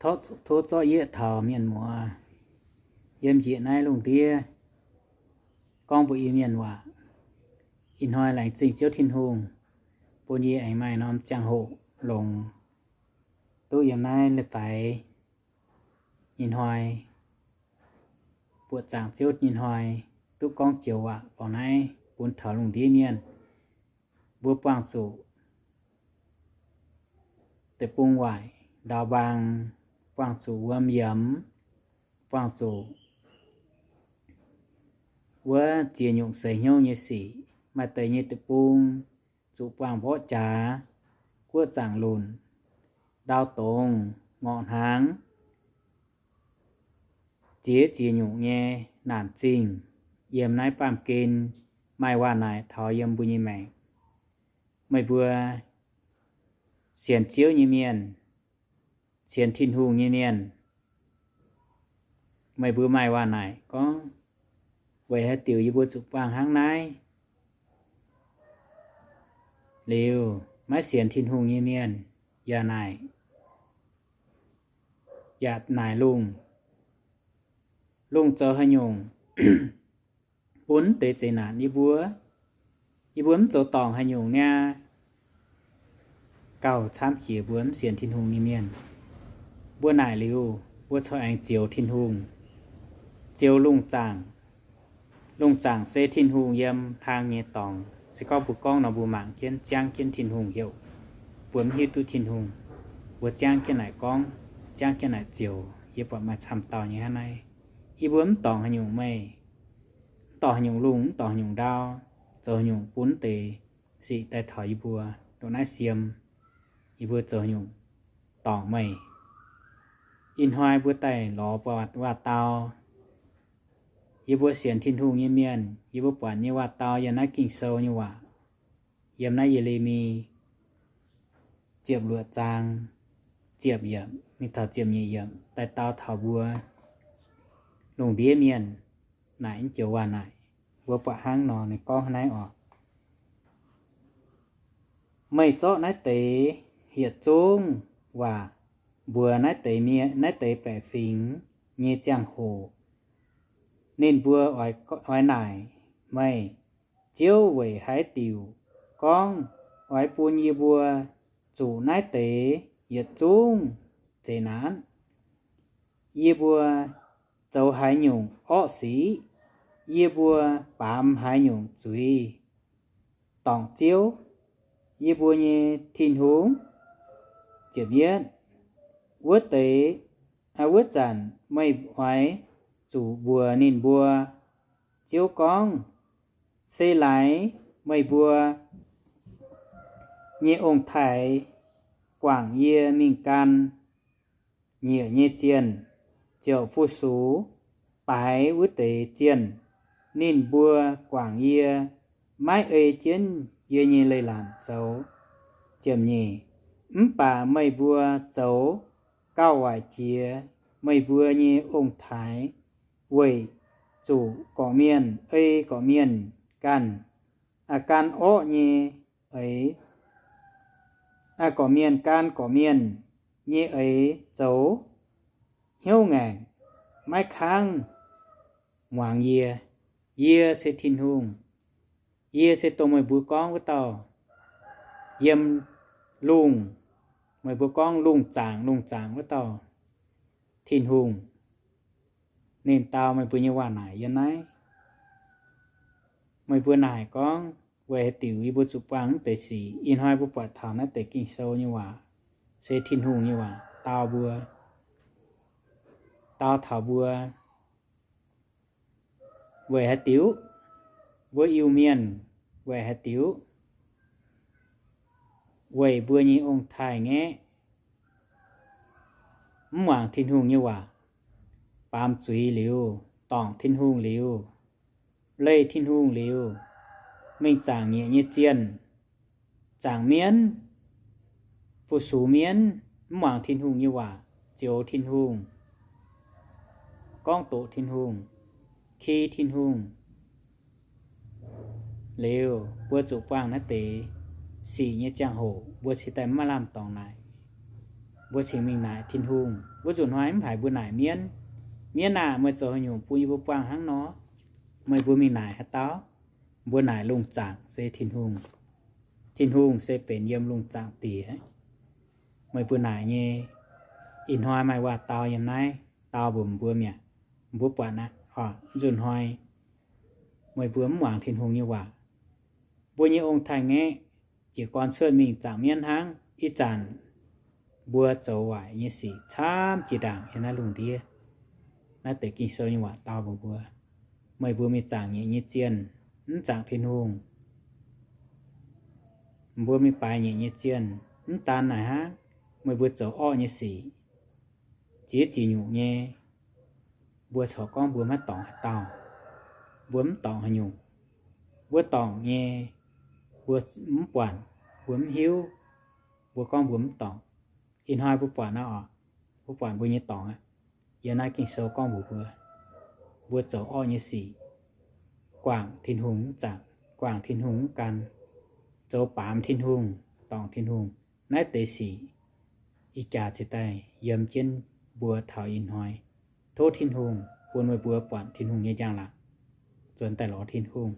Tov zorqv yieqv taux mienh muoz yiem njiec naaiv lungh ndiev gorngv mbuox Iu-Mienh waac. Ih hnoi laengz zingh Ziouv Tin-Hungh bun yie aengx maaih norm ziangh hoc longx duqv yiem naaiv leiz-baaix nyei hnoi, buoqc zaangc Ziouv nyei hnoi, duqv gorngv joux waac faaux naaiv bun taux lungh ndiev mienh. Mbuo buangh zuqc deic-bung waaic ndau mbaang, buangh zuqc wuom yiemx, buangh zuqc wuov ziex nyungc seix hnyouv nyei sic. Maaih deix nyei deic-bung zuqc buangh mborqv jaax, guoqv zaangc lunc, ndau dongz, ngorc hnaangx, ziex ziex nyungc nyei naanc zingh yiem naaiv baamh gen. Maaih waac naaic taux yiem mbuo nyei maengc. Meih mbuo sienx Ziouv nyei mienh, sienx Tin-Hungh nyei mienh, meih mbuo maaih waac naaic gorngv, weic haaix diuc yie mbuo zuqc buangh hnangv naaiv? Liuz maiv sienx Tin-Hungh nyei mienh yaac naaic, yaac naaic lungh, lungh zoux haaix nyungc bun deix zeqc naanc yie mbuo? Yie mbuo mv zoux dorngc haaix nyungc niaa? Gauh camv jiex mbuo mv sienx Tin-Hungh nyei mienh. Mbuo naaic liuz, mbuo corc aengx zioux Tin-Hungh, zioux lungh zaangc. Lungh zaangc se Tin-Hungh yiem hlang nyei dorngx. Se gorngv mbuo gorngv nor, mbuo mangc jienv, ziangv jienv Tin-Hungh heuc, mbuo mv hiuv duqv Tin-Hungh. Mbuo ziangv jienv naaic gorngv, ziangv jienv naaic zioux. Yie buatc maaih camv dauh nyei hnangv naaiv. Yie mbuo mv dorngc haaix nyungc meih, mv dorngc haaix nyungc lungh, mv dorngc haaix nyungc ndau, zoux haaix nyungc bun deix sic daaih taux yie mbuo ndongc naaiv siem, yie mbuo zoux haaix nyungc dorngc meih. Ih hnoi mbuo daaih lorz waac-dau. Yie mbuo sienx Tin-Hungh nyei mienh, yie mbuo buatc nyei waac-dau yiem naaiv Ging-Sou nyei waac, yiem naaiv Ye^le^mi ziepc luoqc zaang, ziepc yiemc mingh taux ziepc nyeic yiemc daaih dau taux mbuo lungh ndiev mienh naaic naaiv joux waac naaic. Mbuo buatc hnangv nor ninh gorngv naaiv oc: Meih zorqv naaiv deix yietc zungv waac mbuox naaiv deix mienh, naaiv deix baeqc fingx nyei ziangh hoc, ninh mbuo oix, oix naaic meih, Ziouv weic haaix diuc gorngv oix bun yie mbuo zuqc naaiv deix yietc zungv zeqc naanc? Yie mbuo zoux haaix nyungc orqv sic? Yie mbuo baamz haaix nyungc zuiz dorngc Ziouv, yie mbuo nyei Tin-Hungh? Ziepc yietv, wuov deix, wuov zanc meih oix zuqc mbuox ninh mbuo, Ziouv gorngv, Se laaix meih mbuo nyei ong-taaix guangc yie mingh gan nyiec nyei zienh, ziouc fu-sux baaix wuov deix zienh. Ninh mbuo guangc yie, maiv ei jienv yie nyei leiz-latc zoux. Ziepc nyeic, mv baac meih mbuo zoux gauh waaic jiex meih mbuo nyei ong-taaix, weic zuqc gorqv-mienh ei gorqv-mienh ganh, gan orqv nyei eix, gorqv-mienh gan gorqv-mienh nyei eix zoux, hnyouv ngaengc, maiv kangv muangx yie. Yie se Tin-Hungh. Yie se dongh meih mbuo gorngv wuov dauh, yiem lungh, meih mbuo gorngv lungh zaangc, lungh zaangc wuov dauh Tin-Hungh. Ninh dau meih mbuo nyei waac naaic yiem naaiv. Meih mbuo naaic gorngv, weic haaix diuc yie mbuo zuqc buangh mv deix sic? Ih hnoi mbuo buatc taux naaiv deix Ging-Sou nyei waac, se Tin-Hungh nyei waac dau mbuo, dau taux mbuo. Weic haaix diuc? Mbuo Iu-Mienh weic haaix diuc? Weic mbuo nyei ong-taaix-ngaeqv mv muangx Tin-Hungh nyei waac, baamz zuiz liuz, dorngc Tin-Hungh liuz, leih Tin-Hungh liuz, mingh zaangc nyiec nyei zienh, zaangc mienv, fu-sux mienv, mv muangx Tin-Hungh nyei waac, zioux Tin-Hungh, gorngv doqc Tin-Hungh, ki Tin-Hungh liuz, mbuo zuqc buangh naaiv deix sic nyei ziangh hoc, mbuo cingx daaih maiv lamh dorngx naaic. Mbuo cingx mingh naaic Tin-Hungh. Wuov nzunc hnoi mv haiz mbuo naaic mienv, Mienv aah! Meih zoux haaix nyungc bun yie mbuo buangh hnangv nor? Meih mbuo mingh naaic haaix dauh? Mbuo naaic lungh zaangc se Tin-Hungh. Tin-Hungh se benx yiem lungh zaangc diex. Meih mbuo naaic nyei, ih hnoi maaih waac-dau yiem naaiv dau mbuox mbuo mi'aqv. Mbuo buatc aqv, nzunc hnoi meih mbuo mv muangx Tin-Hungh nyei waac. Mbuo nyei ong-taaix-ngaeqv jiez gorn cuotv mingh zaangc mienv hnangv. Ih zanc mbuo zoux waaic nyei sic camv jiex ndaangc yiem naaiv lungh ndiev. Naaiv deix Ging-Sou nyei waac dau mbuox mbuo, meih mbuo mingh zaangc nyeic nyei zienh, mv zaangc Tin-Hungh. Mbuo mingh baaix nyeic nyei zienh. Mv daan naaic hnangv, meih mbuo zoux orqv nyei sic, ziex zic nyungc nyei. Mbuo corc gorngv mbuo maiv dorngc haaix dauh, mbuo mv dorngc haaix nyungc. Mbuo dorngc nyei, mbuo mv buatc, mbuo mv hiuv, mbuo gorngv mbuo mv dorngc. Ih hnoi mbuo buatc naaiv oc, mbuo buatc mbuo nyei dorngc aqv. Yiem naaiv Ging-Sou gorngv mbuox mbuo, mbuo zoux orqv nyei sic, guangc Tin-Hungh mv zaangc, guangc Tin-Hungh mv gan, zoux baamz Tin-Hungh, dorngc Tin-Hungh. Naaiv deix sic ih jaax ziouc daaih yiem jienv mbuo taux ih hnoi. Tov Tin-Hungh bun meih mbuo buatc Tin-Hungh nyei njang-laangc, nzuonx daaih lorz Tin-Hungh.